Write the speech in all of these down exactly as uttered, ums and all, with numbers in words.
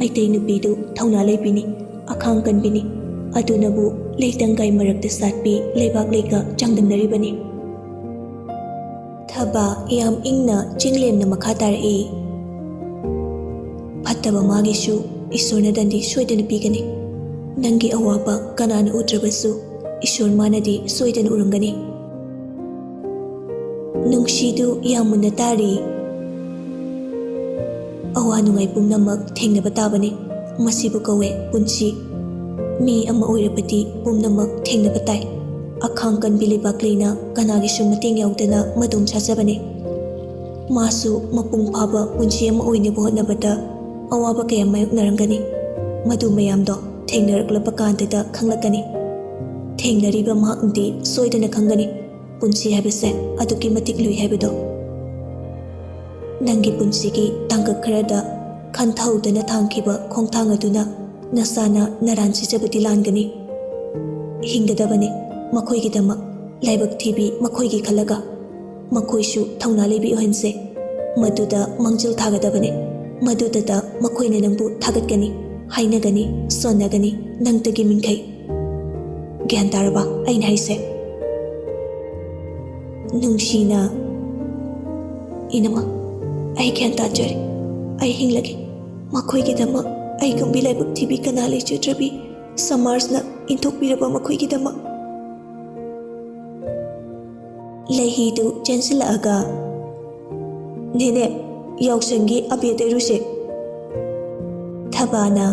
ꯃꯩꯇꯩ ꯅꯨꯄꯤꯗꯨ ꯊꯧꯅꯥ ꯂꯩꯕꯤꯅꯤ, ꯑꯈꯥꯡ ꯀꯟꯕꯤꯅꯤ꯫ ꯑꯗꯨꯅꯕꯨ ꯂꯩꯇꯪꯒꯥꯏ ꯃꯔꯛꯇ ꯁꯥꯠꯄꯤ ꯂꯩꯕꯥꯛ ꯂꯩꯒ ꯆꯥꯡꯗꯝꯅꯔꯤꯕꯅꯤ꯫ ꯊꯕꯥ ꯌꯥꯝ ꯏꯪꯅ ꯆꯤꯡꯂꯦꯝꯅ ꯃꯈꯥ ꯇꯥꯔꯛꯏ꯫ ꯐꯠꯇꯕ ꯃꯥꯒꯤꯁꯨ ꯏꯁꯣꯔꯅ ꯗꯟꯗꯤ ꯁꯣꯏꯗꯅ ꯄꯤꯒꯅꯤ꯫ ꯅꯪꯒꯤ ꯑꯋꯥꯕ ꯀꯅꯥꯅ ꯎꯗ꯭ꯔꯕꯁꯨ ꯏꯁꯣꯔ ꯃꯥꯅꯗꯤ ꯁꯣꯏꯗꯅ ꯎꯔꯝꯒꯅꯤ꯫ ꯅꯨꯡꯁꯤꯗꯨ ꯌꯥꯝ ꯃꯨꯟꯅ ꯇꯥꯔꯤ꯫ ꯑꯋꯥ ꯅꯨꯡꯉꯥꯏ ꯄꯨꯝꯅꯃꯛ ꯊꯦꯡꯅꯕ ꯇꯥꯕꯅꯤ꯫ ꯃꯁꯤꯕꯨ ꯀꯧꯋꯦ ꯄꯨꯟꯁꯤ꯫ ꯃꯤ ꯑꯃ ꯑꯣꯏꯔꯕꯗꯤ ꯄꯨꯝꯅꯃꯛ ꯊꯦꯡꯅꯕ ꯇꯥꯏ꯫ ꯑꯈꯥꯡ ꯀꯟꯕꯤ ꯂꯩꯕꯥꯛ ꯂꯩꯅ ꯀꯅꯥꯒꯤꯁꯨ ꯃꯇꯦꯡ ꯌꯥꯎꯗꯅ ꯃꯗꯣꯝ ꯁꯥꯖꯕꯅꯤ꯫ ꯃꯥꯁꯨ ꯃꯄꯨꯡ ꯐꯥꯕ ꯄꯨꯟꯁꯤ ꯑꯃ ꯑꯣꯏꯅꯕ ꯍꯣꯠꯅꯕꯗ ꯑꯋꯥꯕ ꯀꯌꯥ ꯃꯥꯌꯣꯛꯅꯔꯝꯒꯅꯤ꯫ ꯃꯗꯨ ꯃꯌꯥꯝꯗꯣ ꯊꯦꯡꯅꯔꯛꯂꯕ ꯀꯥꯟꯗꯗ ꯈꯪꯂꯛꯀꯅꯤ꯫ ꯊꯦꯡꯅꯔꯤꯕ ꯃꯍꯥꯛꯅꯗꯤ ꯁꯣꯏꯗꯅ ꯈꯪꯒꯅꯤ ꯄꯨꯟꯁꯤ ꯍꯥꯏꯕꯁꯦ ꯑꯗꯨꯛꯀꯤ ꯃꯇꯤꯛ ꯂꯨꯏ ꯍꯥꯏꯕꯗꯣ꯫ ꯅꯪꯒꯤ ꯄꯨꯟꯁꯤꯒꯤ ꯇꯥꯡꯀꯛ ꯈꯔꯗ ꯈꯟꯊꯍꯧꯗꯅ ꯊꯥꯡꯈꯤꯕ ꯈꯣꯡꯊꯥꯡ ꯑꯗꯨꯅ ꯅꯁꯥꯅ ꯅꯔꯥꯟ ꯁꯤꯖꯕꯗꯤ ꯂꯥꯟꯒꯅꯤ꯫ ꯍꯤꯡꯒꯗꯕꯅꯤ ꯃꯈꯣꯏꯒꯤꯗꯃꯛ, ꯂꯥꯏꯕꯛ ꯊꯤꯕꯤ ꯃꯈꯣꯏꯒꯤ ꯈꯜꯂꯒ꯫ ꯃꯈꯣꯏꯁꯨ ꯊꯧꯅꯥ ꯂꯩꯕꯤ ꯑꯣꯏꯍꯟꯁꯦ꯫ ꯃꯗꯨꯗ ꯃꯥꯡꯖꯤꯜ ꯊꯥꯒꯗꯕꯅꯤ꯫ ꯃꯗꯨꯗꯇ ꯃꯈꯣꯏꯅ ꯅꯪꯕꯨ ꯊꯥꯒꯠꯀꯅꯤ, ꯍꯥꯏꯅꯒꯅꯤ, ꯁꯣꯟꯅꯒꯅꯤ, ꯅꯪꯇꯒꯤ ꯃꯤꯡꯈꯩ꯫ ꯒ꯭ꯌꯥꯟ ꯇꯥꯔꯕ ꯑꯩꯅ ꯍꯥꯏꯁꯦ? ꯅꯨꯡꯁꯤꯅ, ꯏꯅꯃ, ꯑꯩ ꯒ꯭ꯌꯥꯟ ꯇꯥꯖꯔꯦ꯫ ꯑꯩ ꯍꯤꯡꯂꯒꯦ꯫ ꯃꯈꯣꯏꯒꯤꯗꯃꯛ ꯑꯩꯒꯨꯝꯕꯤ ꯂꯥꯏꯕꯛ ꯊꯤꯕꯤ ꯀꯅꯥ ꯂꯩꯖꯗ꯭ꯔꯕꯤ ꯁꯃꯥꯖꯅ ꯏꯟꯊꯣꯛꯄꯤꯔꯕ ꯃꯈꯣꯏꯒꯤꯗꯃꯛ꯫ ꯂꯩꯍꯤꯗꯨ ꯆꯦꯟꯁꯤꯜꯂꯛꯑꯒ, "ꯅꯦꯅꯦ, ꯌꯥꯎꯁꯪꯒꯤ ꯑꯕꯦ ꯇꯩꯔꯨꯁꯦ꯫" ꯊꯕꯥꯅ,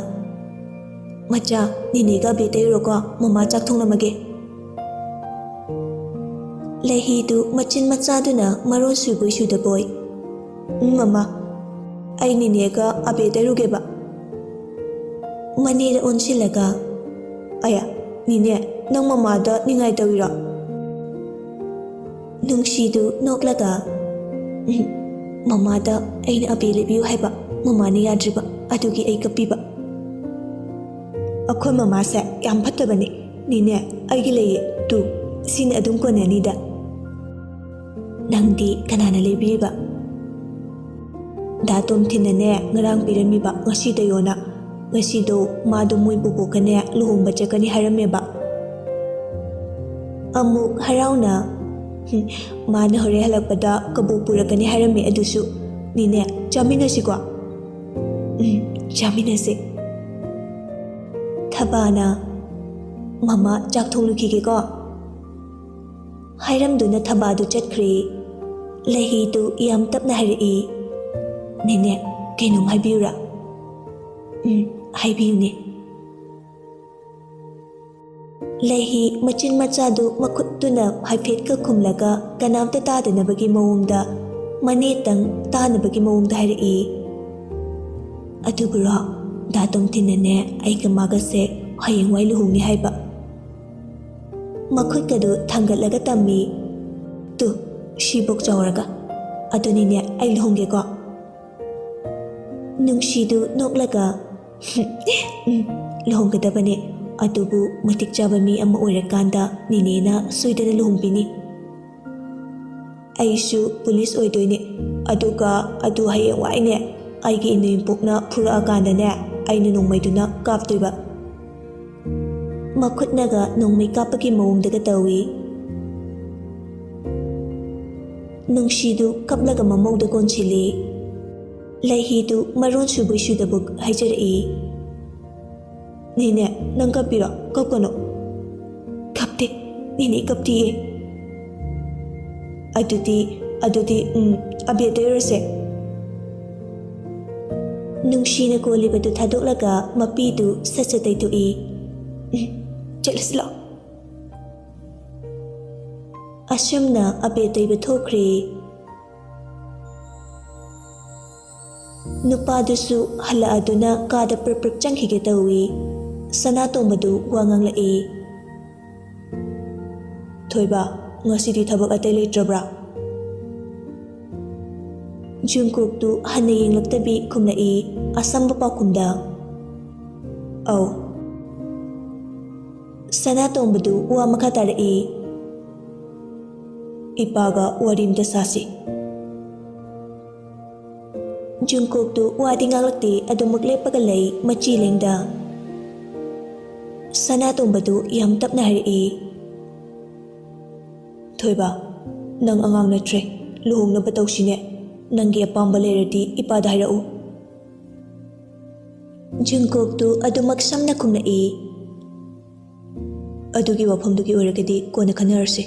"ꯃꯆꯥ, ꯅꯦꯅꯦꯒ ꯑꯕꯦ ꯇꯩꯔꯨꯔꯣꯀꯣ, ꯃꯃꯥ ꯆꯥꯛ ꯊꯣꯡꯂꯝꯃꯒꯦ꯫" ꯂꯩꯍꯤꯗꯨ ꯃꯆꯤꯟ ꯃꯆꯥꯗꯨꯅ ꯃꯔꯣꯟ ꯁꯨꯕꯣꯏ ꯁꯨꯗꯕꯣꯏ, "ꯎꯝ, ꯃꯃꯥ, ꯑꯩ ꯅꯦꯅꯦꯒ ꯑꯕꯦ ꯇꯩꯔꯨꯒꯦꯕ꯫" ꯃꯅꯦꯗ ꯑꯣꯟꯁꯤꯜꯂꯒ, "ꯑꯌꯥ, ꯅꯦꯅꯦ, ꯅꯪ ꯃꯃꯥꯗ ꯅꯤꯡꯉꯥꯏ ꯇꯧꯔꯤꯔꯣ?" ꯅꯨꯡꯁꯤꯗꯨ ꯅꯣꯛꯂꯒ, "ꯎꯝ, ꯃꯃꯥꯗ ꯑꯩꯅ ꯑꯕꯦ ꯂꯩꯕꯤꯌꯨ ꯍꯥꯏꯕ, ꯃꯃꯥꯅ ꯌꯥꯗ꯭ꯔꯤꯕ, ꯑꯗꯨꯒꯤ ꯑꯩ ꯀꯞꯄꯤꯕ꯫" "ꯑꯩꯈꯣꯏ ꯃꯃꯥꯁꯦ ꯌꯥꯝ ꯐꯠꯇꯕꯅꯤ꯫ ꯅꯦꯅꯦ, ꯑꯩꯒꯤ ꯂꯩꯌꯦ, ꯇꯨ, ꯁꯤꯅ ꯑꯗꯨꯝ ꯀꯣꯟꯅꯅꯤꯗ꯫" "ꯅꯪꯗꯤ ꯀꯅꯥꯅ ꯂꯩꯕꯤꯔꯤꯕ?" ꯗꯥ ꯇꯣꯝꯊꯤꯟꯅꯅꯦ ꯉꯔꯥꯡ ꯄꯤꯔꯝꯃꯤꯕ, ꯉꯁꯤ ꯇꯩꯌꯣꯅ꯫ ꯉꯁꯤꯗꯣ ꯃꯥꯗꯣ ꯃꯣꯏ ꯕꯣꯕꯣꯛꯀꯅꯦ ꯂꯨꯍꯣꯡꯕ ꯆꯠꯀꯅꯤ ꯍꯥꯏꯔꯝꯃꯦꯕ꯫ ꯑꯃꯨꯛ ꯍꯔꯥꯎꯅ, "ꯍꯨꯝ, ꯃꯥꯅ ꯍꯣꯔꯦꯟ ꯍꯜꯂꯛꯄꯗ ꯀꯕꯣꯛ ꯄꯨꯔꯛꯀꯅꯤ ꯍꯥꯏꯔꯝꯃꯦ, ꯑꯗꯨꯁꯨ꯫ ꯅꯦꯅꯦ, ꯆꯥꯃꯤꯟꯅꯁꯤꯀꯣ?" "ꯎꯝ, ꯆꯥꯃꯤꯟꯅꯁꯦ꯫" ꯊꯕꯥꯅ, "ꯃꯃꯥ, ꯆꯥꯛ ꯊꯣꯡꯂꯨꯈꯤꯒꯦꯀꯣ?" ꯍꯥꯏꯔꯝꯗꯨꯅ ꯊꯕꯥꯗꯨ ꯆꯠꯈ꯭ꯔꯦ꯫ ꯂꯩꯍꯤꯗꯨ ꯌꯥꯝ ꯇꯞꯅ ꯍꯥꯏꯔꯛꯏ, "ꯅꯦꯅꯦ, ꯀꯩꯅꯣꯝ ꯍꯥꯏꯕꯤꯌꯨꯔꯥ?" "ꯎꯝ, ꯍꯥꯏꯕꯤꯌꯨꯅꯦ꯫" ꯂꯩꯍꯤ ꯃꯆꯤꯟ ꯃꯆꯥꯗꯨ ꯃꯈꯨꯠꯇꯨꯅ ꯍꯥꯏꯐꯦꯠꯀ ꯈꯨꯝꯂꯒ ꯀꯅꯥꯝꯇ ꯇꯥꯗꯅꯕꯒꯤ ꯃꯑꯣꯡꯗ, ꯃꯅꯦꯇꯪ ꯇꯥꯅꯕꯒꯤ ꯃꯑꯣꯡꯗ ꯍꯥꯏꯔꯛꯏ, "ꯑꯗꯨꯕꯨꯔꯣ, ꯗꯥ ꯇꯣꯝꯊꯤꯟꯅꯅꯦ ꯑꯩꯒ ꯃꯥꯒꯁꯦ ꯍꯌꯦꯡꯋꯥꯏ ꯂꯨꯍꯣꯡꯅꯤ ꯍꯥꯏꯕ꯫" ꯃꯈꯨꯠꯀꯗꯨ ꯊꯥꯡꯒꯠꯂꯒ ꯇꯝꯃꯤ꯫ "ꯇꯨ, ꯁꯤꯕꯣꯛ ꯆꯥꯎꯔꯒ꯫ ꯑꯗꯨꯅꯤꯅꯦ, ꯑꯩ ꯂꯨꯍꯣꯡꯒꯦꯀꯣ?" ꯅꯨꯡꯁꯤꯗꯨ ꯅꯣꯛꯂꯒ, "ꯎꯝ, ꯂꯨꯍꯣꯡꯒꯗꯕꯅꯦ꯫ ꯑꯗꯨꯕꯨ ꯃꯇꯤꯛ ꯆꯥꯕ ꯃꯤ ꯑꯃ ꯑꯣꯏꯔꯀꯥꯟꯗ ꯅꯦꯅꯦꯅ ꯁꯣꯏꯗꯅ ꯂꯨꯍꯣꯡꯕꯤꯅꯤ꯫ ꯑꯩꯁꯨ ꯄꯨꯂꯤꯁ ꯑꯣꯏꯗꯣꯏꯅꯦ꯫ ꯑꯗꯨꯒ ꯑꯗꯨ ꯍꯌꯦꯡꯋꯥꯏꯅꯦ, ꯑꯩꯒꯤ ꯏꯅꯦꯝꯄꯣꯛꯅ ꯐꯨꯔꯛꯑꯀꯥꯟꯗꯅꯦ, ꯑꯩꯅ ꯅꯣꯡꯃꯩꯗꯨꯅ ꯀꯥꯞꯇꯣꯏꯕ꯫" ꯃꯈꯨꯠꯅꯒ ꯅꯣꯡꯃꯩ ꯀꯥꯞꯄꯒꯤ ꯃꯑꯣꯡꯗꯒ ꯇꯧꯏ꯫ ꯅꯨꯡꯁꯤꯗꯨ ꯀꯞꯂꯒ ꯃꯃꯧꯗ ꯀꯣꯟꯁꯤꯜꯂꯤ꯫ ꯂꯩꯍꯤꯗꯨ ꯃꯔꯣꯟ ꯁꯨꯕꯣꯏ ꯁꯨꯗꯕꯣꯏ ꯍꯥꯏꯖꯔꯛꯏ, "ꯅꯦꯅꯦ, ꯅꯪ ꯀꯞꯄꯤꯔꯣ? ꯀꯞꯀꯅꯨ꯫" "ꯀꯞꯇꯦ, ꯅꯦꯅꯦ ꯀꯞꯇꯤꯌꯦ꯫" "ꯑꯗꯨꯗꯤ, ꯑꯗꯨꯗꯤ, ꯎꯝ, ꯑꯕꯦꯔ ꯇꯩꯔꯨꯔꯁꯦ꯫" ꯅꯨꯡꯁꯤꯅ ꯀꯣꯜꯂꯤꯕꯗꯨ ꯊꯥꯗꯣꯛꯂꯒ ꯃꯄꯤꯗꯨ ꯁꯠ ꯁꯠ ꯇꯩꯊꯣꯛꯏ꯫ "ꯎꯝ, ꯆꯠꯂꯁꯤ ꯂꯥꯛꯑꯣ꯫" ꯑꯁꯨꯝꯅ ꯑꯕꯦꯔ ꯇꯩꯕ ꯊꯣꯛꯈ꯭ꯔꯦ꯫ ꯅꯨꯄꯥꯗꯨꯁꯨ ꯍꯜꯂꯛꯑꯗꯨꯅ ꯀꯥꯗ ꯄ꯭ꯔꯞ ꯄ꯭ꯔꯞ ꯆꯪꯈꯤꯒꯦ ꯇꯧꯏ꯫ ꯁꯅꯥꯇꯣꯝꯕꯗꯨ ꯋꯥ ꯉꯥꯡꯂꯛꯏ꯫ "ꯊꯣꯏꯕ, ꯉꯁꯤꯗꯤ ꯊꯕꯛ ꯑꯇꯩ ꯂꯩꯇ꯭ꯔꯕ꯭ꯔꯥ?" ꯖꯨꯡꯀꯨꯛꯇꯨ ꯍꯟꯅ ꯌꯦꯡꯂꯛꯇꯕꯤ ꯈꯨꯝꯂꯛꯏ ꯑꯁꯝꯕ ꯄꯥꯎꯈꯨꯝꯗ, "ꯑꯧ꯫" ꯁꯅꯥꯇꯣꯝꯕꯗꯨ ꯋꯥ ꯃꯈꯥ ꯇꯥꯔꯛꯏ, "ꯏꯄꯥꯒ ꯋꯥꯔꯤ ꯑꯝꯇ ꯁꯥꯁꯤ꯫" ꯖꯨꯡꯀꯣꯛꯇꯨ ꯋꯥꯗꯤ ꯉꯥꯡꯂꯛꯇꯦ, ꯑꯗꯨꯃꯛ ꯂꯦꯞꯄꯒ ꯂꯩ ꯃꯆꯤ ꯂꯦꯡꯗ꯫ ꯁꯅꯥꯇꯣꯝꯕꯗꯨ ꯌꯥꯝ ꯇꯞꯅ ꯍꯥꯏꯔꯛꯏ, "ꯊꯣꯏꯕ, ꯅꯪ ꯑꯉꯥꯡ ꯅꯠꯇ꯭ꯔꯦ, ꯂꯨꯍꯣꯡꯅꯕ ꯇꯧꯁꯤꯅꯦ꯫ ꯅꯪꯒꯤ ꯑꯄꯥꯝꯕ ꯂꯩꯔꯗꯤ ꯏꯄꯥꯗ ꯍꯥꯏꯔꯛꯎ꯫" ꯖꯨꯡꯀꯣꯛꯇꯨ ꯑꯗꯨꯃꯛ ꯁꯝꯅ ꯈꯨꯝꯂꯛꯏ, "ꯑꯗꯨꯒꯤ ꯋꯥꯐꯝꯗꯨꯒꯤ ꯑꯣꯏꯔꯒꯗꯤ ꯀꯣꯟꯅ ꯈꯟꯅꯔꯁꯤ꯫"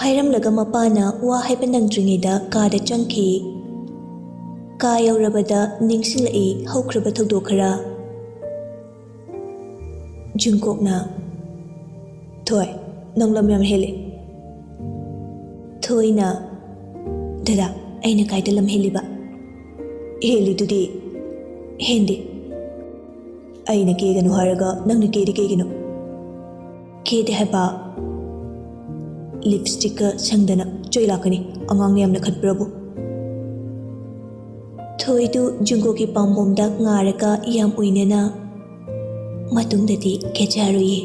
ꯍꯥꯏꯔꯝꯂꯒ ꯃꯄꯥꯅ ꯋꯥ ꯍꯥꯏꯕ ꯅꯪꯗ꯭ꯔꯤꯉꯩꯗ ꯀꯥꯗ ꯆꯪꯈꯤ꯫ ꯀꯥ ꯌꯧꯔꯕꯗ ꯅꯤꯡꯁꯤꯡꯂꯛꯏ ꯍꯧꯈ꯭ꯔꯕ ꯊꯧꯗꯣꯛ ꯈꯔ꯫ ꯖꯨꯡꯀꯣꯛꯅ, "ꯊꯣꯏ, ꯅꯪ ꯂꯝ ꯌꯥꯝ ꯍꯦꯜꯂꯤ꯫" ꯊꯣꯏꯅ, "ꯗꯗꯥ, ꯑꯩꯅ ꯀꯥꯏꯗ ꯂꯝ ꯍꯦꯜꯂꯤꯕ?" "ꯍꯦꯜꯂꯤꯗꯨꯗꯤ꯫" "ꯍꯦꯟꯗꯦ꯫" "ꯑꯩꯅ ꯀꯦꯒꯅꯨ ꯍꯥꯏꯔꯒ ꯅꯪꯅ ꯀꯦꯗꯤ ꯀꯩꯒꯤꯅꯣ?" "ꯀꯦꯗꯦ ꯍꯥꯏꯕ꯫" "ꯂꯤꯞꯁꯇꯤꯛꯀ ꯁꯪꯗꯅ ꯆꯩ ꯂꯥꯛꯀꯅꯤ, ꯑꯉꯥꯡꯅ ꯌꯥꯝꯅ ꯈꯠꯄ꯭ꯔꯕꯨ꯫" ꯊꯣꯏꯗꯨ ꯖꯨꯡꯀꯣꯛꯀꯤ ꯄꯥꯝꯕꯣꯝꯗ ꯉꯥꯔꯒ ꯌꯥꯝ ꯎꯏꯅꯅ, "ꯃꯇꯨꯡꯗꯗꯤ ꯀꯦꯖꯔꯣꯏꯌꯦ꯫"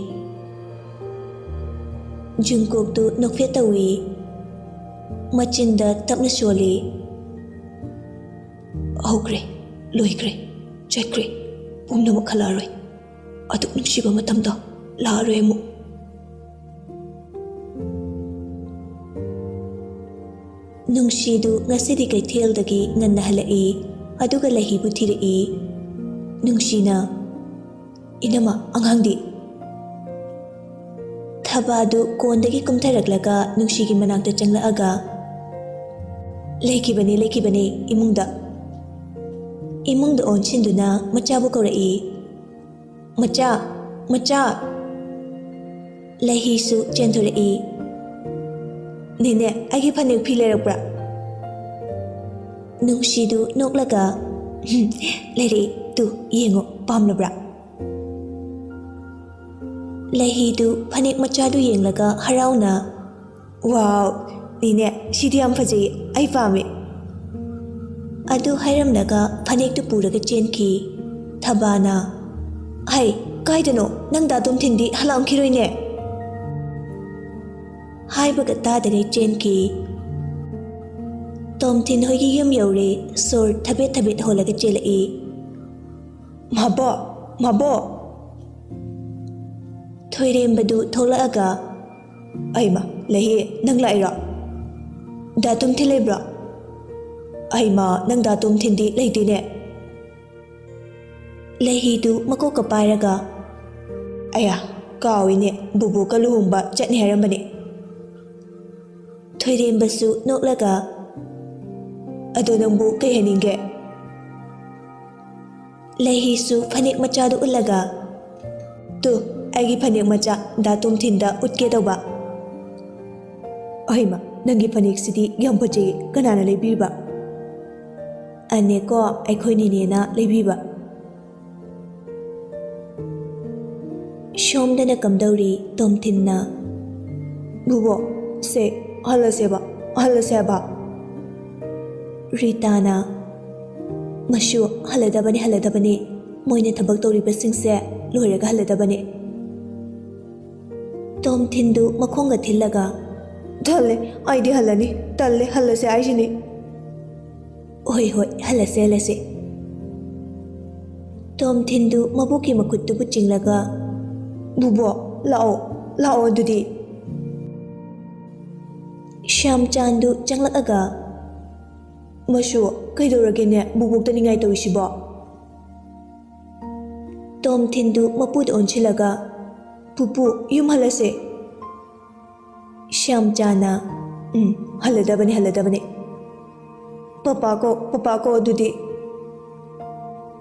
ꯖꯨꯡꯀꯣꯛꯇꯨ ꯅꯣꯛꯐꯦꯠ ꯇꯧꯏ꯫ ꯃꯆꯤꯟꯗ ꯇꯞꯅ ꯁꯣꯜꯂꯤ꯫ "ꯍꯧꯈ꯭ꯔꯦ, ꯂꯣꯏꯈ꯭ꯔꯦ, ꯆꯠꯈ꯭ꯔꯦ, ꯄꯨꯝꯅꯃꯛ ꯍꯜꯂꯛꯑꯔꯣꯏ꯫ ꯑꯗꯨꯛ ꯅꯨꯡꯁꯤꯕ ꯃꯇꯝꯗꯣ ꯂꯥꯛꯑꯔꯣꯏ ꯑꯃꯨꯛ꯫" ꯅꯨꯡꯁꯤꯗꯨ ꯉꯁꯤꯗꯤ ꯀꯩꯊꯦꯜꯗꯒꯤ ꯉꯟꯅ ꯍꯜꯂꯛꯏ, ꯑꯗꯨꯒ ꯂꯩꯍꯤꯕꯨ ꯊꯤꯔꯛꯏ꯫ ꯅꯨꯡꯁꯤꯅ, "ꯏꯅꯝꯃ, ꯑꯉꯥꯡꯗꯤ?" ꯊꯕꯥꯗꯨ ꯀꯣꯟꯗꯒꯤ ꯀꯨꯝꯊꯔꯛꯂꯒ ꯅꯨꯡꯁꯤꯒꯤ ꯃꯅꯥꯛꯇ ꯆꯪꯂꯛꯑꯒ, "ꯂꯩꯈꯤꯕꯅꯦ, ꯂꯩꯈꯤꯕꯅꯦ ꯏꯃꯨꯡꯗ꯫" ꯏꯃꯨꯡꯗ ꯑꯣꯟꯁꯤꯟꯗꯨꯅ ꯃꯆꯥꯕꯨ ꯀꯧꯔꯛꯏ꯫ "ꯃꯆꯥ, ꯃꯆꯥ!" ꯂꯩꯍꯤꯁꯨ ꯆꯦꯟꯊꯣꯔꯛꯏ꯫ "ꯅꯦꯅꯦ, ꯑꯩꯒꯤ ꯐꯅꯦꯛ ꯐꯤ ꯂꯩꯔꯛꯄ꯭ꯔꯥ?" ꯅꯨꯡꯁꯤꯗꯨ ꯅꯣꯛꯂꯒ, "ꯍꯨꯝ, ꯂꯩꯔꯛꯏ, ꯇꯨ, ꯌꯦꯡꯉꯣ, ꯄꯥꯝꯂꯕ꯭ꯔꯥ?" ꯂꯩꯍꯤꯗꯨ ꯐꯅꯦꯛ ꯃꯆꯥꯗꯨ ꯌꯦꯡꯂꯒ ꯍꯔꯥꯎꯅ, "ꯋꯥꯎ, ꯅꯦꯅꯦ, ꯁꯤꯗꯤ ꯌꯥꯝ ꯐꯖꯩ, ꯑꯩ ꯄꯥꯝꯃꯦ꯫" ꯑꯗꯨ ꯍꯥꯏꯔꯝꯂꯒ ꯐꯅꯦꯛꯇꯨ ꯄꯨꯔꯒ ꯆꯦꯟꯈꯤ꯫ ꯊꯕꯥꯅ, "ꯍꯩ, ꯀꯥꯏꯗꯅꯣ? ꯅꯪ ꯗꯥ ꯇꯣꯝꯊꯤꯟꯗꯤ ꯍꯜꯂꯛꯑꯝꯈꯤꯔꯣꯏꯅꯦ?" ꯍꯥꯏꯕꯒ ꯇꯥꯗꯒꯩ ꯆꯦꯟꯈꯤ꯫ ꯇꯣꯝꯊꯤꯟ ꯍꯣꯏꯒꯤ ꯌꯨꯝ ꯌꯧꯔꯦ꯫ ꯁꯣꯔ ꯊꯕꯦꯠ ꯊꯕꯦꯠ ꯍꯣꯜꯂꯒ ꯆꯦꯜꯂꯛꯏ꯫ "ꯃꯥꯕꯣꯛ, ꯃꯥꯕꯣꯛ!" ꯊꯣꯏꯔꯦꯝꯕꯗꯨ ꯊꯣꯛꯂꯛꯑꯒ, "ꯑꯩꯃ, ꯂꯩꯍꯤ, ꯅꯪ ꯂꯥꯛꯏꯔꯣ? ꯗꯥ ꯇꯣꯝꯊꯤꯟ ꯂꯩꯕ꯭ꯔꯣ? ꯑꯩꯃ, ꯅꯪ ꯗꯥ ꯇꯣꯝꯊꯤꯟꯗꯤ ꯂꯩꯇꯦꯅꯦ?" ꯂꯩꯍꯤꯗꯨ ꯃꯀꯣꯛꯀ ꯄꯥꯏꯔꯒ, "ꯑꯌꯥ, ꯀꯥꯎꯏꯅꯦ, ꯕꯨꯕꯣꯛꯀ ꯂꯨꯍꯣꯡꯕ ꯆꯠꯅꯤ ꯍꯥꯏꯔꯝꯕꯅꯦ꯫" ꯊꯣꯏꯔꯦꯝꯕꯁꯨ ꯅꯣꯛꯂꯒ, "ꯑꯗꯣ ꯅꯪꯕꯨ ꯀꯩ ꯍꯥꯏꯅꯤꯡꯒꯦ?" ꯂꯩꯍꯤꯁꯨ ꯐꯅꯦꯛ ꯃꯆꯥꯗꯨ ꯎꯠꯂꯒ, "ꯇꯨ, ꯑꯩꯒꯤ ꯐꯅꯦꯛ ꯃꯆꯥ ꯗꯥ ꯇꯣꯝꯊꯤꯟꯗ ꯎꯠꯀꯦ ꯇꯧꯕ꯫" "ꯑꯍꯩꯃ, ꯅꯪꯒꯤ ꯐꯅꯦꯛꯁꯤꯗꯤ ꯌꯥꯝ ꯐꯖꯩ, ꯀꯅꯥꯅ ꯂꯩꯕꯤꯕ?" "ꯑꯅꯦꯀꯣ, ꯑꯩꯈꯣꯏ ꯅꯦꯅꯦꯅ ꯂꯩꯕꯤꯕ꯫" ꯁꯣꯝꯗꯅ ꯀꯝꯗꯧꯔꯤ ꯇꯣꯝꯊꯤꯟꯅ꯫ "ꯕꯨꯕꯣꯛ, ꯁꯦ, ꯍꯜꯂꯁꯦꯕ, ꯍꯜꯂꯁꯦꯕ꯫" ꯔꯤꯇꯥꯅ, "ꯃꯁꯨ, ꯍꯜꯂꯗꯕꯅꯤ, ꯍꯜꯂꯗꯕꯅꯤ꯫ ꯃꯣꯏꯅ ꯊꯕꯛ ꯇꯧꯔꯤꯕꯁꯤꯡꯁꯦ ꯂꯣꯏꯔꯒ ꯍꯜꯂꯗꯕꯅꯤ꯫" ꯇꯣꯝꯊꯤꯟꯗꯨ ꯃꯈꯣꯡꯒ ꯊꯤꯜꯂꯒ, "ꯇꯜꯂꯦ, ꯑꯩꯗꯤ ꯍꯜꯂꯅꯤ, ꯇꯜꯂꯦ, ꯍꯜꯂꯁꯦ ꯍꯥꯏꯁꯤꯅꯤ꯫" "ꯍꯣꯏ, ꯍꯣꯏ, ꯍꯜꯂꯁꯦ, ꯍꯜꯂꯁꯦ꯫" ꯇꯣꯝꯊꯤꯟꯗꯨ ꯃꯕꯣꯛꯀꯤ ꯃꯈꯨꯠꯇꯨꯕꯨ ꯆꯤꯡꯂꯒ, "ꯕꯨꯕꯣꯛ, ꯂꯥꯛꯑꯣ, ꯂꯥꯛꯑꯣ ꯑꯗꯨꯗꯤ꯫" ꯁ꯭ꯌꯥꯝꯆꯥꯟꯗꯨ ꯆꯪꯂꯛꯑꯒ, "ꯃꯁꯨ, ꯀꯩꯗꯧꯔꯒꯦꯅꯦ ꯕꯨꯕꯣꯛꯇ ꯅꯤꯡꯉꯥꯏ ꯇꯧꯔꯤꯁꯤꯕꯣ?" ꯇꯣꯝꯊꯤꯟꯗꯨ ꯃꯄꯨꯗ ꯑꯣꯟꯁꯤꯜꯂꯒ, "ꯄꯨꯄꯨ, ꯌꯨꯝ ꯍꯜꯂꯁꯦ꯫" ꯁ꯭ꯌꯥꯝꯆꯥꯅ, "ꯎꯝ, ꯍꯜꯂꯗꯕꯅꯦ, ꯍꯜꯂꯗꯕꯅꯦ꯫ ꯄꯄꯥ ꯀꯧ, ꯄꯄꯥ ꯀꯧ ꯑꯗꯨꯗꯤ꯫"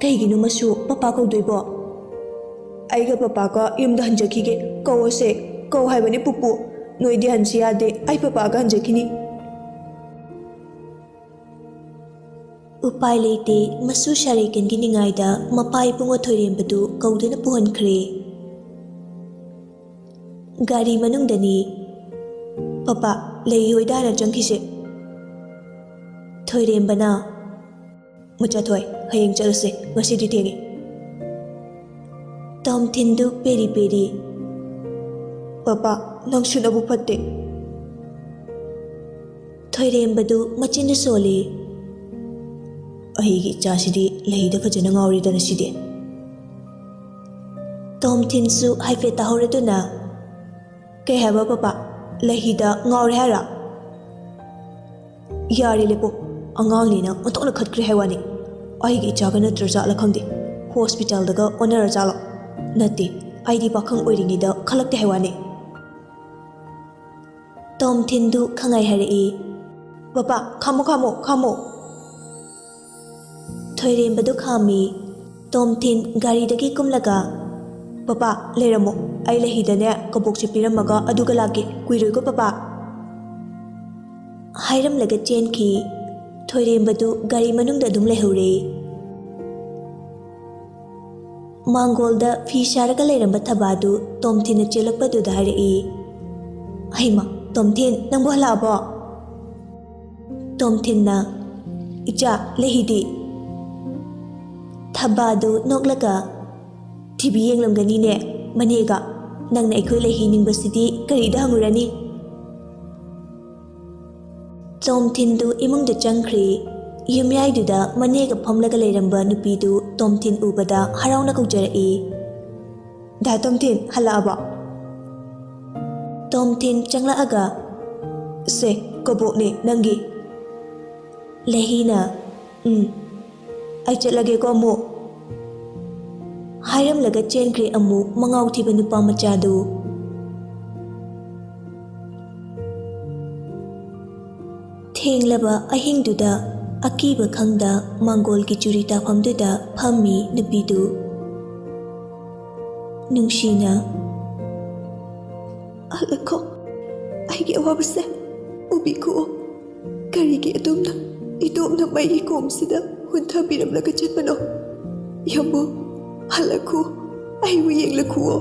"ꯀꯩꯒꯤꯅꯣ ꯃꯁꯨ ꯄꯄꯥ ꯀꯧꯗꯣꯏꯕꯣ?" "ꯑꯩꯒ ꯄꯄꯥꯒ ꯌꯨꯝꯗ ꯍꯟꯖꯈꯤꯒꯦ꯫ ꯀꯧꯑꯣꯁꯦ, ꯀꯧ ꯍꯥꯏꯕꯅꯦ ꯄꯨꯄꯨ꯫ ꯅꯣꯏꯗꯤ ꯍꯟꯁꯤ ꯌꯥꯗꯦ, ꯑꯩ ꯄꯄꯥꯒ ꯍꯟꯖꯈꯤꯅꯤ꯫" ꯎꯄꯥꯏ ꯂꯩꯇꯦ, ꯃꯁꯨ ꯁꯥꯔꯩꯀꯟꯒꯤ ꯅꯤꯡꯉꯥꯏꯗ ꯃꯄꯥ ꯏꯕꯨꯡꯉꯣ ꯊꯣꯏꯔꯦꯝꯕꯗꯨ ꯀꯧꯗꯨꯅ ꯄꯨꯍꯟꯈ꯭ꯔꯦ꯫ ꯒꯥꯔꯤ ꯃꯅꯨꯡꯗꯅꯤ꯫ "ꯄꯄꯥ, ꯂꯩꯍꯣꯏꯗ ꯍꯥꯟꯅ ꯆꯪꯈꯤꯁꯦ꯫" ꯊꯣꯏꯔꯦꯝꯕꯅ, "ꯃꯆꯥꯊꯣꯏ, ꯍꯌꯦꯡ ꯆꯠꯂꯁꯦ, ꯉꯁꯤꯗꯤ ꯊꯦꯡꯉꯦ꯫" ꯇꯣꯝꯊꯤꯟꯗꯨ ꯄꯦꯔꯤ ꯄꯦꯔꯤ, "ꯄꯄꯥ, ꯅꯪꯁꯨ ꯅꯕꯨꯛ ꯐꯠꯇꯦ꯫" ꯊꯣꯏꯔꯦꯝꯕꯗꯨ ꯃꯆꯤꯟꯗꯨ ꯁꯣꯜꯂꯤ꯫ "ꯑꯩꯒꯤ ꯏꯆꯥꯁꯤꯗꯤ ꯂꯩꯗ ꯐꯖꯅ ꯉꯥꯎꯔꯦꯗꯅ ꯁꯤꯗꯤ꯫" ꯇꯣꯝꯊꯤꯟꯁꯨ ꯍꯥꯏꯐꯦꯠ ꯇꯥꯍꯧꯔꯗꯨꯅ, "ꯀꯩ ꯍꯥꯏꯕ ꯄꯄꯥ? ꯂꯩꯍꯤꯗ ꯉꯥꯎꯔꯦ ꯍꯥꯏꯔꯣ?" "ꯌꯥꯔꯦ ꯂꯦꯞꯄꯣ, ꯑꯉꯥꯡꯅꯤꯅ ꯑꯣꯟꯊꯣꯛꯅ ꯈꯠꯈ꯭ꯔꯦ ꯍꯥꯏ ꯋꯥꯅꯤ꯫ ꯑꯩꯒꯤ ꯏꯆꯥꯒ ꯅꯠꯇ꯭ꯔ ꯖꯥꯠꯂ ꯈꯪꯗꯦ, ꯍꯣꯁꯄꯤꯇꯥꯜꯗꯒ ꯑꯣꯟꯅꯔ ꯖꯥꯠꯂꯣ? ꯅꯠꯇꯦ, ꯑꯩꯗꯤ ꯄꯥꯈꯪ ꯑꯣꯏꯔꯤꯉꯩꯗ ꯈꯜꯂꯛꯇꯦ ꯍꯥꯏ ꯋꯥꯅꯤ꯫" ꯇꯣꯝꯊꯤꯟꯗꯨ ꯈꯪꯉꯥꯏ ꯍꯥꯏꯔꯛꯏ꯫ "ꯄꯄꯥ, ꯈꯥꯝꯃꯣ, ꯈꯥꯝꯃꯣ, ꯈꯥꯝꯃꯣ!" ꯊꯣꯏꯔꯦꯝꯕꯗꯨ ꯈꯥꯝꯃꯤ꯫ ꯇꯣꯝꯊꯤꯟ ꯒꯥꯔꯤꯗꯒꯤ ꯀꯨꯝꯂꯒ, "ꯄꯄꯥ, ꯂꯩꯔꯝꯃꯣ, ꯑꯩ ꯂꯩꯍꯤꯗꯅꯦ ꯀꯕꯣꯛꯁꯦ ꯄꯤꯔꯝꯃꯒ ꯑꯗꯨꯒ ꯂꯥꯛꯀꯦ, ꯀꯨꯏꯔꯣꯏꯀꯣ ꯄꯄꯥ?" ꯍꯥꯏꯔꯝꯂꯒ ꯆꯦꯟꯈꯤ꯫ ꯊꯣꯏꯔꯦꯝꯕꯗꯨ ꯒꯥꯔꯤ ꯃꯅꯨꯡꯗ ꯑꯗꯨꯝ ꯂꯩꯍꯧꯔꯦ꯫ ꯃꯥꯡꯒꯣꯜꯗ ꯐꯤ ꯁꯥꯔꯒ ꯂꯩꯔꯝꯕ ꯊꯕꯥꯗꯨ ꯇꯣꯝꯊꯤꯟꯅ ꯆꯦꯜꯂꯛꯄꯗꯨꯗ ꯍꯥꯏꯔꯛꯏ, "ꯍꯩꯃ, ꯇꯣꯝꯊꯤꯟ, ꯅꯪꯕꯨ ꯍꯜꯂꯛꯑꯕꯣ?" ꯇꯣꯝꯊꯤꯟꯅ, "ꯏꯆꯥ, ꯂꯩꯍꯤꯗꯤ?" ꯊꯕꯥꯗꯨ ꯅꯣꯛꯂꯒ, "ꯇꯤ ꯚꯤ ꯌꯦꯡꯂꯝꯒꯅꯤꯅꯦ ꯃꯅꯦꯒ꯫ ꯅꯪꯅ ꯑꯩꯈꯣꯏ ꯂꯩꯍꯤ ꯅꯤꯡꯕꯁꯤꯗꯤ ꯀꯔꯤꯗ ꯍꯪꯉꯨꯔꯅꯤ?" ꯇꯣꯝꯊꯤꯟꯗꯨ ꯏꯃꯨꯡꯗ ꯆꯪꯈ꯭ꯔꯦ꯫ ꯌꯨꯝꯌꯥꯏꯗꯨꯗ ꯃꯅꯦꯒ ꯐꯝꯂꯒ ꯂꯩꯔꯝꯕ ꯅꯨꯄꯤꯗꯨ ꯇꯣꯝꯊꯤꯟ ꯎꯕꯗ ꯍꯔꯥꯎꯅ ꯀꯧꯖꯔꯛꯏ, "ꯗꯥ ꯇꯣꯝꯊꯤꯟ, ꯍꯜꯂꯛꯑꯕꯣ?" ꯇꯣꯝꯊꯤꯟ ꯆꯪꯂꯛꯑꯒ, "ꯁꯦ, ꯀꯕꯣꯛꯅꯦ ꯅꯪꯒꯤ꯫" ꯂꯩꯍꯤꯅ, "ꯎꯝ, ꯑꯩ ꯆꯠꯂꯒꯦꯀꯣ ꯑꯃꯨꯛ," ꯍꯥꯏꯔꯝꯂꯒ ꯆꯦꯟꯈ꯭ꯔꯦ ꯑꯃꯨꯛ ꯃꯉꯥꯎ ꯊꯤꯕ ꯅꯨꯄꯥ ꯃꯆꯥꯗꯨ꯫ ꯊꯦꯡꯂꯕ ꯑꯍꯤꯡꯗꯨꯗ ꯑꯀꯤꯕ ꯈꯪꯗ ꯃꯥꯡꯒꯣꯜꯒꯤ ꯆꯨꯔꯤ ꯇꯥꯐꯝꯗꯨꯗ ꯐꯝꯃꯤ ꯅꯨꯄꯤꯗꯨ꯫ ꯅꯨꯡꯁꯤꯅ, "ꯍꯜꯂꯛꯈꯣ, ꯑꯩꯒꯤ ꯑꯋꯥꯕꯁꯦ ꯎꯕꯤꯈꯣ꯫ ꯀꯔꯤꯒꯤ ꯑꯗꯨꯝꯅ ꯏꯇꯣꯝꯅ ꯃꯩꯒꯤ ꯀꯣꯝꯁꯤꯗ ꯍꯨꯟꯊꯕꯤꯔꯝꯂꯒ ꯆꯠꯄꯅꯣ? ꯌꯥꯝꯕꯨ, ꯍꯜꯂꯛꯈꯣ, ꯑꯩꯕꯨ ꯌꯦꯡꯂꯛꯈꯨꯑꯣ꯫"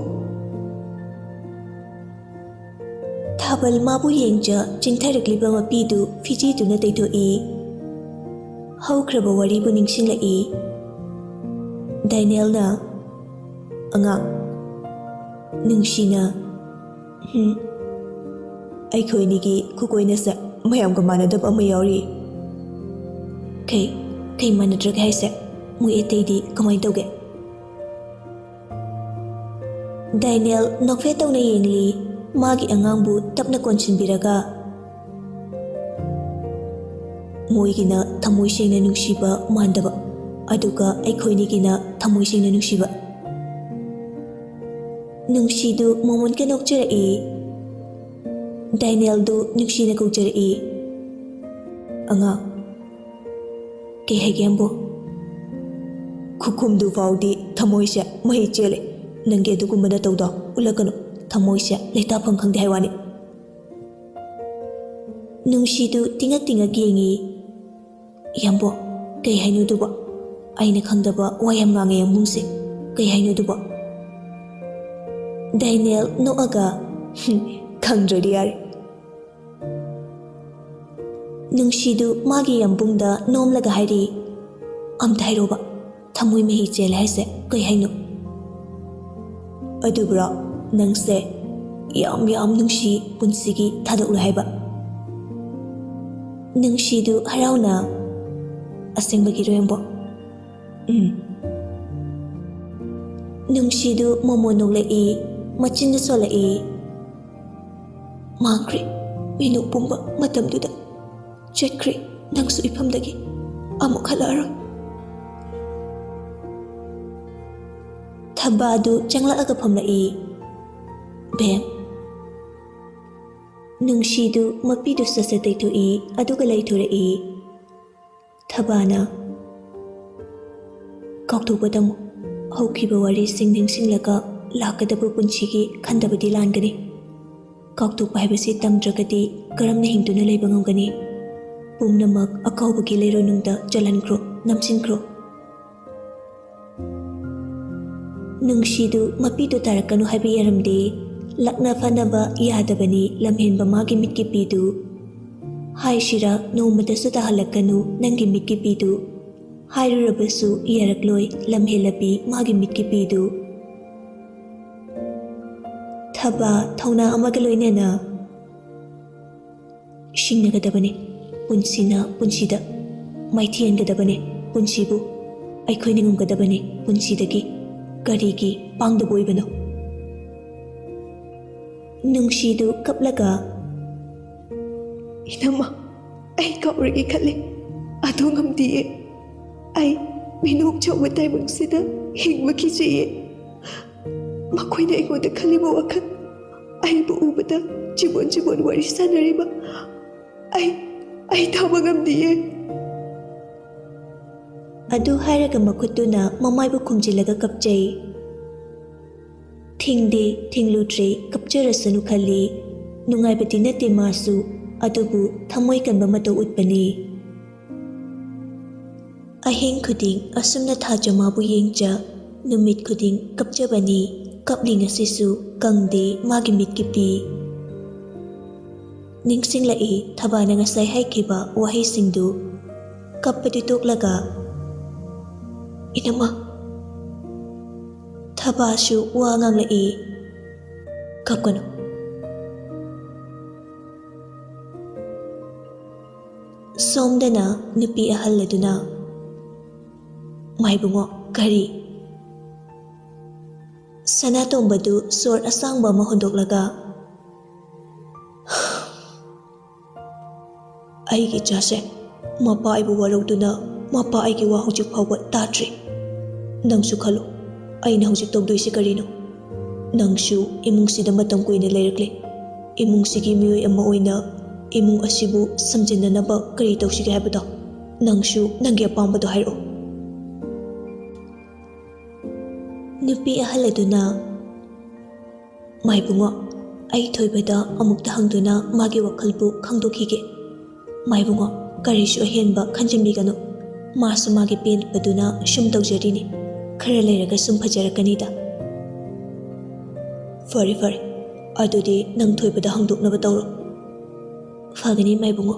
ꯊꯥꯕꯜ ꯃꯥꯕꯨ ꯌꯦꯡꯖ ꯆꯤꯡꯊꯔꯛꯂꯤꯕ ꯃꯄꯤꯗꯨ ꯐꯤꯖꯤꯗꯨꯅ ꯇꯩꯊꯣꯛꯏ꯫ ꯍꯧꯈ꯭ꯔꯕ ꯋꯥꯔꯤꯕꯨ ꯅꯤꯡꯁꯤꯡꯂꯛꯏ꯫ ꯗꯥꯏꯅꯦꯜꯅ, "ꯑꯉꯥꯡ꯫" ꯅꯨꯡꯁꯤꯅ, "ꯍꯨꯝ, ꯑꯩꯈꯣꯏꯅꯤꯒꯤ ꯈꯨꯀꯣꯏꯅꯁꯦ ꯃꯌꯥꯝꯒ ꯃꯥꯟꯅꯗꯕ ꯑꯃ ꯌꯥꯎꯔꯤ꯫ ꯀꯩ ꯀꯩ ꯃꯥꯟꯅꯗ꯭ꯔꯒꯦ ꯍꯥꯏꯁꯦ? ꯃꯣꯏ ꯑꯇꯩꯗꯤ ꯀꯃꯥꯏꯅ ꯇꯧꯒꯦ? ꯗꯥꯏꯅꯦꯜ ꯅꯣꯛꯐꯦꯠ ꯇꯧꯅ ꯌꯦꯡꯂꯤ꯫ ꯃꯥꯒꯤ ꯑꯉꯥꯡꯕꯨ ꯇꯞꯅ ꯀꯣꯟꯁꯤꯟꯕꯤꯔꯒ, "ꯃꯣꯏꯒꯤꯅ ꯊꯃꯣꯏ ꯁꯦꯡꯅ ꯅꯨꯡꯁꯤꯕ ꯃꯥꯟꯗꯕ, ꯑꯗꯨꯒ ꯑꯩꯈꯣꯏꯅꯤꯒꯤꯅ ꯊꯃꯣꯏ ꯁꯦꯡꯅ ꯅꯨꯡꯁꯤꯕ꯫" ꯅꯨꯡꯁꯤꯗꯨ ꯃꯣꯃꯣꯟꯒ ꯅꯣꯛꯆꯔꯛꯏ꯫ ꯗꯥꯏꯅꯦꯜꯗꯨ ꯅꯨꯡꯁꯤꯅ ꯀꯧꯖꯔꯛꯏ꯫ "ꯑꯉꯥꯡ, ꯀꯩ ꯍꯥꯏꯒꯦ, ꯌꯥꯝꯕꯨꯡ?" "ꯈꯨꯈꯨꯝꯗꯨ ꯐꯥꯎꯗꯤ ꯊꯃꯣꯏꯁꯦ ꯃꯍꯤ ꯆꯦꯜꯂꯦ꯫ ꯅꯪꯒꯤ ꯑꯗꯨꯒꯨꯝꯕ ꯅꯇꯧꯗꯣ ꯎꯠꯂꯛꯀꯅꯨ꯫ ꯊꯃꯣꯏꯁꯦ ꯂꯩꯇꯥꯐꯝ ꯈꯪꯗꯦ ꯍꯥꯏ ꯋꯥꯅꯤ꯫" ꯅꯨꯡꯁꯤꯗꯨ ꯇꯤꯡꯉꯛ ꯇꯤꯡꯉꯛ ꯌꯦꯡꯉꯤ꯫ "ꯌꯥꯝꯕꯨꯡ, ꯀꯩ ꯍꯥꯏꯅꯣ ꯑꯗꯨꯕꯣ? ꯑꯩꯅ ꯈꯪꯗꯕ ꯋꯥ ꯌꯥꯝ ꯉꯥꯡꯉꯦ ꯌꯥꯝꯕꯨꯡꯁꯦ꯫ ꯀꯩ ꯍꯥꯏꯅꯣ ꯑꯗꯨꯕꯣ?" ꯗꯥꯏꯅꯦꯜ ꯅꯣꯛꯑꯒ, "ꯍꯨꯝ, ꯈꯪꯗ꯭ꯔꯗꯤ ꯌꯥꯔꯦ꯫" ꯅꯨꯡꯁꯤꯗꯨ ꯃꯥꯒꯤ ꯌꯥꯝꯕꯨꯡꯗ ꯅꯣꯝꯂꯒ ꯍꯥꯏꯔꯤ, "ꯑꯝꯇ ꯍꯥꯏꯔꯣꯕ, ꯊꯃꯣꯏ ꯃꯍꯤ ꯆꯦꯜꯂꯦ ꯍꯥꯏꯁꯦ ꯀꯩ ꯍꯥꯏꯅꯣ?" "ꯑꯗꯨꯕꯨꯔꯣ, ꯅꯪꯁꯦ ꯌꯥꯝ ꯌꯥꯝ ꯅꯨꯡꯁꯤ, ꯄꯨꯟꯁꯤꯒꯤ ꯊꯥꯗꯣꯛꯂꯣꯏ ꯍꯥꯏꯕ꯫" ꯅꯨꯡꯁꯤꯗꯨ ꯍꯔꯥꯎꯅ, "ꯑꯁꯦꯡꯕꯒꯤꯔꯣ, ꯌꯥꯝꯕꯨꯡ?" "ꯎꯝ꯫" ꯅꯨꯡꯁꯤꯗꯨ ꯃꯣꯃꯣꯟ ꯅꯣꯛꯂꯛꯏ, ꯃꯆꯤꯟꯗꯨ ꯁꯣꯜꯂꯛꯏ꯫ "ꯃꯥꯡꯈ꯭ꯔꯦ, ꯃꯤꯅꯣꯛ ꯄꯨꯝꯕ ꯃꯇꯝꯗꯨꯗ꯫ ꯆꯠꯈ꯭ꯔꯦ, ꯅꯪꯁꯨ ꯏꯐꯝꯗꯒꯤ ꯑꯃꯨꯛ ꯍꯜꯂꯛꯑꯔꯣꯏ꯫" ꯊꯕꯥꯗꯨ ꯆꯪꯂꯛꯑꯒ ꯐꯝꯂꯛꯏ꯫ "ꯕꯦꯝ꯫" ꯅꯨꯡꯁꯤꯗꯨ ꯃꯄꯤꯗꯨ ꯁꯠ ꯁꯠ ꯇꯩꯊꯣꯛꯏ, ꯑꯗꯨꯒ ꯂꯩꯊꯣꯔꯛꯏ꯫ ꯊꯕꯥꯅ, "ꯀꯥꯎꯊꯣꯛꯄ ꯇꯝꯃꯨ꯫ ꯍꯧꯈꯤꯕ ꯋꯥꯔꯤꯁꯤꯡ ꯅꯤꯡꯁꯤꯡꯂꯒ ꯂꯥꯛꯀꯗꯕ ꯄꯨꯟꯁꯤꯒꯤ ꯈꯟꯗꯕꯗꯤ ꯂꯥꯟꯒꯅꯤ꯫ ꯀꯥꯎꯊꯣꯛꯄ ꯍꯥꯏꯕꯁꯤ ꯇꯝꯗ꯭ꯔꯒꯗꯤ ꯀꯔꯝꯅ ꯍꯤꯡꯗꯨꯅ ꯂꯩꯕ ꯉꯝꯒꯅꯤ? ꯄꯨꯝꯅꯃꯛ ꯑꯀꯥꯎꯕꯒꯤ ꯂꯩꯔꯣꯟꯅꯨꯡꯗ ꯆꯜꯍꯟꯈ꯭ꯔꯣ, ꯅꯝꯁꯤꯟꯈ꯭ꯔꯣ꯫" ꯅꯨꯡꯁꯤꯗꯨ ꯃꯄꯤꯗꯨ ꯇꯥꯔꯛꯀꯅꯨ ꯍꯥꯏꯕ ꯌꯥꯔꯝꯗꯦ꯫ ꯂꯛꯅ ꯐꯅꯕ ꯌꯥꯗꯕꯅꯤ ꯂꯝꯍꯦꯟꯕ ꯃꯥꯒꯤ ꯃꯤꯠꯀꯤ ꯄꯤꯗꯨ꯫ ꯍꯥꯏꯁꯤꯔꯥ, ꯅꯣꯡꯃꯇꯁꯨ ꯇꯥꯍꯜꯂꯛꯀꯅꯨ ꯅꯪꯒꯤ ꯃꯤꯠꯀꯤ ꯄꯤꯗꯨ꯫ ꯍꯥꯏꯔꯨꯔꯕꯁꯨ ꯌꯥꯔꯛꯂꯣꯏ ꯂꯝꯍꯦꯜꯂꯕꯤ ꯃꯥꯒꯤ ꯃꯤꯠꯀꯤ ꯄꯤꯗꯨ꯫ ꯊꯕꯥ ꯊꯧꯅꯥ ꯑꯃꯒ ꯂꯣꯏꯅꯅ, ꯁꯤꯡꯅꯒꯗꯕꯅꯤ꯫ ꯄꯨꯟꯁꯤꯅ ꯄꯨꯟꯁꯤꯗ ꯃꯥꯏꯊꯤꯍꯟꯒꯗꯕꯅꯤ꯫ ꯄꯨꯟꯁꯤꯕꯨ ꯑꯩꯈꯣꯏꯅ ꯉꯝꯒꯗꯕꯅꯤ꯫ ꯄꯨꯟꯁꯤꯗꯒꯤ ꯀꯔꯤꯒꯤ ꯄꯥꯡꯗꯕ ꯑꯣꯏꯕꯅꯣ? ꯅꯨꯡꯁꯤꯗꯨ ꯀꯞꯂꯒ, "ꯏꯅꯝꯃ, ꯑꯩ ꯀꯥꯎꯔꯒꯦ ꯈꯜꯂꯤ, ꯑꯗꯨ ꯉꯝꯗꯤꯌꯦ꯫ ꯑꯩ ꯃꯤꯅꯣꯛ ꯆꯥꯎꯕ ꯇꯥꯏꯕꯪꯁꯤꯗ ꯍꯤꯡꯕ ꯀꯤꯖꯩꯌꯦ꯫ ꯃꯈꯣꯏꯅ ꯑꯩꯉꯣꯟꯗ ꯈꯜꯂꯤꯕ ꯋꯥꯈꯜ, ꯑꯩꯕꯨ ꯎꯕꯗ ꯆꯤꯕꯣꯟ ꯆꯤꯕꯣꯟ ꯋꯥꯔꯤ ꯁꯥꯟꯅꯔꯤꯕ, ꯑꯩ, ꯑꯩ ꯊꯥꯕ ꯉꯝꯗꯤꯌꯦ꯫" ꯑꯗꯨ ꯍꯥꯏꯔꯒ ꯃꯈꯨꯠꯇꯨꯅ ꯃꯃꯥꯏꯕꯨ ꯈꯨꯝꯖꯤꯜꯂꯒ ꯀꯞꯆꯩ꯫ ꯊꯤꯡꯗꯦ, ꯊꯤꯡꯂꯨꯗ꯭ꯔꯦ, ꯀꯞꯆꯔꯁꯅꯨ ꯈꯜꯂꯤ꯫ ꯅꯨꯡꯉꯥꯏꯕꯗꯤ ꯅꯠꯇꯦ ꯃꯥꯁꯨ, ꯑꯗꯨꯕꯨ ꯊꯃꯣꯏ ꯀꯟꯕ ꯃꯇꯧ ꯎꯠꯄꯅꯤ꯫ ꯑꯍꯤꯡ ꯈꯨꯗꯤꯡ ꯑꯁꯨꯝꯅ ꯊꯥꯖ ꯃꯥꯕꯨ ꯌꯦꯡꯖ, ꯅꯨꯃꯤꯠ ꯈꯨꯗꯤꯡ ꯀꯞꯆꯕꯅꯤ꯫ ꯀꯞꯂꯤ ꯉꯁꯤꯁꯨ, ꯀꯪꯗꯦ ꯃꯥꯒꯤ ꯃꯤꯠꯀꯤ ꯄꯤ꯫ ꯅꯤꯡꯁꯤꯡꯂꯛꯏ ꯊꯕꯥꯅ ꯉꯁꯥꯏ ꯍꯥꯏꯈꯤꯕ ꯋꯥꯍꯩꯁꯤꯡꯗꯨ꯫ ꯀꯞꯄꯗꯤ ꯇꯣꯛꯂꯒ, "ꯏꯅꯝꯃ꯫" ꯊꯕꯥꯁꯨ ꯋꯥ ꯉꯥꯡꯂꯛꯏ, "ꯀꯞꯀꯅꯨ꯫" ꯁꯣꯝꯗꯅ ꯅꯨꯄꯤ ꯑꯍꯜ ꯑꯗꯨꯅ, "ꯃꯥꯏꯕꯨꯡꯉꯣ, ꯀꯔꯤ?" ꯁꯅꯥꯇꯣꯝꯕꯗꯨ ꯁꯣꯔ ꯑꯁꯥꯡꯕ ꯑꯃ ꯍꯣꯟꯗꯣꯛꯂꯒ, "ꯑꯩꯒꯤ ꯏꯆꯥꯁꯦ, ꯃꯄꯥ ꯑꯩꯕꯨ ꯋꯥꯔꯧꯗꯨꯅ ꯃꯄꯥ ꯑꯩꯒꯤ ꯋꯥ ꯍꯧꯖꯤꯛ ꯐꯥꯎꯕ ꯇꯥꯗ꯭ꯔꯤ꯫ ꯅꯪꯁꯨ ꯈꯜꯂꯨ, ꯑꯩꯅ ꯍꯧꯖꯤꯛ ꯇꯧꯗꯣꯏꯁꯤ ꯀꯔꯤꯅꯣ? ꯅꯪꯁꯨ ꯏꯃꯨꯡꯁꯤꯗ ꯃꯇꯝ ꯀꯨꯏꯅ ꯂꯩꯔꯛꯂꯦ꯫ ꯏꯃꯨꯡꯁꯤꯒꯤ ꯃꯤꯑꯣꯏ ꯑꯃ ꯑꯣꯏꯅ ꯏꯃꯨꯡ ꯑꯁꯤꯕꯨ ꯁꯝꯖꯤꯟꯅꯅꯕ ꯀꯔꯤ ꯇꯧꯁꯤꯒꯦ ꯍꯥꯏꯕꯗꯣ ꯅꯪꯁꯨ ꯅꯪꯒꯤ ꯑꯄꯥꯝꯕꯗꯣ ꯍꯥꯏꯔꯛꯑꯣ꯫" ꯅꯨꯄꯤ ꯑꯍꯜ ꯑꯗꯨꯅ, "ꯃꯥꯏꯕꯨꯡꯉꯣ, ꯑꯩ ꯊꯣꯏꯕꯗ ꯑꯃꯨꯛꯇ ꯍꯪꯗꯨꯅ ꯃꯥꯒꯤ ꯋꯥꯈꯜꯕꯨ ꯈꯪꯗꯣꯛꯈꯤꯒꯦ꯫ ꯃꯥꯏꯕꯨꯡꯉꯣ, ꯀꯔꯤꯁꯨ ꯑꯍꯦꯟꯕ ꯈꯟꯖꯤꯟꯕꯤꯒꯅꯨ꯫ ꯃꯥꯁꯨ ꯃꯥꯒꯤ ꯄꯦꯟꯕꯗꯨꯅ ꯁꯨꯝ ꯇꯧꯖꯔꯤꯅꯤ꯫ ꯈꯔ ꯂꯩꯔꯒ ꯁꯨꯝ ꯐꯖꯔꯛꯀꯅꯤꯗ꯫" "ꯐꯔꯦ, ꯐꯔꯦ꯫ ꯑꯗꯨꯗꯤ ꯅꯪ ꯊꯣꯏꯕꯗ ꯍꯪꯗꯣꯛꯅꯕ ꯇꯧꯔꯣ꯫" "ꯐꯒꯅꯤ, ꯃꯥꯏꯕꯨꯡꯉꯣ꯫"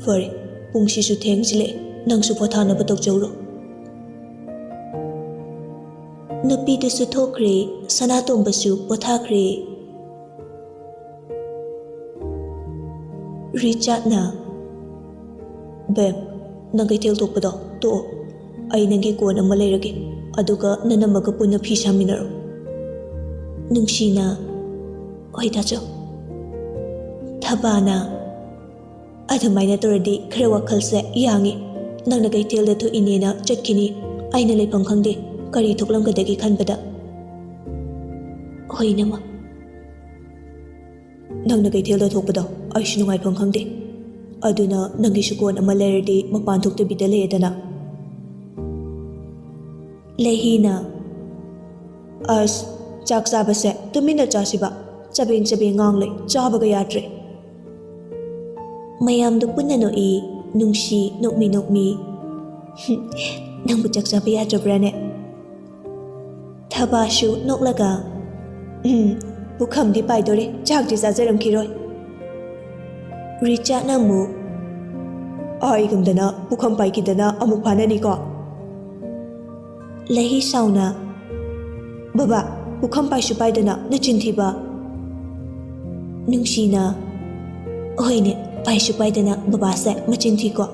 "ꯐꯔꯦ, ꯄꯨꯡꯁꯤꯁꯨ ꯊꯦꯡꯖꯤꯜꯂꯛꯑꯦ, ꯅꯪꯁꯨ ꯄꯣꯊꯥꯅꯕ ꯇꯧꯖꯧꯔꯣ꯫" ꯅꯨꯄꯤꯗꯨꯁꯨ ꯊꯣꯛꯈ꯭ꯔꯦ, ꯁꯅꯥꯇꯣꯝꯕꯁꯨ ꯄꯣꯊꯥꯈ꯭ꯔꯦ꯫ ꯔꯤꯆꯥꯔꯗꯅ, "ꯕꯦꯕ, ꯅꯪ ꯀꯩꯊꯦꯜ ꯊꯣꯛꯄꯗꯣ ꯇꯣꯛꯑꯣ꯫ ꯑꯩ ꯅꯪꯒꯤ ꯀꯣꯟ ꯑꯃ ꯂꯩꯔꯒꯦ, ꯑꯗꯨꯒ ꯅꯅꯝꯃꯒ ꯄꯨꯟꯅ ꯐꯤ ꯁꯥꯃꯤꯟꯅꯔꯣ꯫" ꯅꯨꯡꯁꯤꯅ, "ꯍꯣꯏ ꯇꯥꯆꯧ꯫" ꯊꯕꯥꯅ, "ꯑꯗꯨꯃꯥꯏꯅ ꯇꯧꯔꯗꯤ ꯈꯔ ꯋꯥꯈꯜꯁꯦ ꯌꯥꯡꯉꯤ꯫ ꯅꯪꯅ ꯀꯩꯊꯦꯜꯗ ꯊꯣꯛꯏꯅꯦꯅ ꯆꯠꯈꯤꯅꯤ꯫ ꯑꯩꯅ ꯂꯩꯐꯝ ꯈꯪꯗꯦ꯫ ꯀꯔꯤ ꯊꯣꯛꯂꯝꯒꯗꯒꯦ ꯈꯟꯕꯗ꯫" "ꯍꯣꯏ, ꯏꯅꯝꯃ꯫" "ꯅꯪꯅ ꯀꯩꯊꯦꯜꯗ ꯊꯣꯛꯄꯗꯣ ꯑꯩꯁꯨ ꯅꯨꯡꯉꯥꯏꯐꯝ ꯈꯪꯗꯦ꯫ ꯑꯗꯨꯅ ꯅꯪꯒꯤꯁꯨ ꯀꯣꯟ ꯑꯃ ꯂꯩꯔꯗꯤ ꯃꯄꯥꯟ ꯊꯣꯛꯇꯕꯤꯗ ꯂꯩꯔꯦꯗꯅ꯫" ꯂꯩꯍꯤꯅ, "ꯑꯁ, ꯆꯥꯛ ꯆꯥꯕꯁꯦ ꯇꯨꯃꯤꯟꯅ ꯆꯥꯁꯤꯕ꯫ ꯆꯕꯦꯡ ꯆꯕꯦꯡ ꯉꯥꯡ ꯂꯩ, ꯆꯥꯕꯒ ꯌꯥꯗ꯭ꯔꯦ꯫" ꯃꯌꯥꯝꯗꯨ ꯄꯨꯟꯅ ꯅꯣꯛꯏ꯫ ꯅꯨꯡꯁꯤ ꯅꯣꯛꯃꯤ ꯅꯣꯛꯃꯤ꯫ "ꯅꯪꯕꯨ ꯆꯥꯛ ꯆꯥꯕ ꯌꯥꯗ꯭ꯔꯕ꯭ꯔꯥꯅꯦ?" ꯊꯕꯥꯁꯨ ꯅꯣꯛꯂꯒ, "ꯎꯝ, ꯄꯨꯈꯝꯗꯤ ꯄꯥꯏꯗꯣꯔꯦ, ꯆꯥꯛꯇꯤ ꯆꯥꯖꯔꯝꯈꯤꯔꯣꯏ꯫" ꯔꯤꯆꯥꯔꯗꯅ ꯑꯃꯨꯛ, "ꯑꯥꯏꯒꯨꯝꯗꯅ ꯄꯨꯈꯝ ꯄꯥꯏꯈꯤꯗꯅ ꯑꯃꯨꯛ ꯐꯥꯅꯅꯤꯀꯣ꯫" ꯂꯩꯍꯤ ꯁꯥꯎꯅ, "ꯕꯕꯥ, ꯄꯨꯈꯝ ꯄꯥꯏꯁꯨ ꯄꯥꯏꯗꯅ ꯅꯆꯤꯟ ꯊꯤꯕ꯫" ꯅꯨꯡꯁꯤꯅ, "ꯍꯣꯏꯅꯦ, ꯄꯥꯏꯁꯨ ꯄꯥꯏꯗꯅ ꯕꯕꯥꯁꯦ ꯃꯆꯤꯟ ꯊꯤꯀꯣ꯫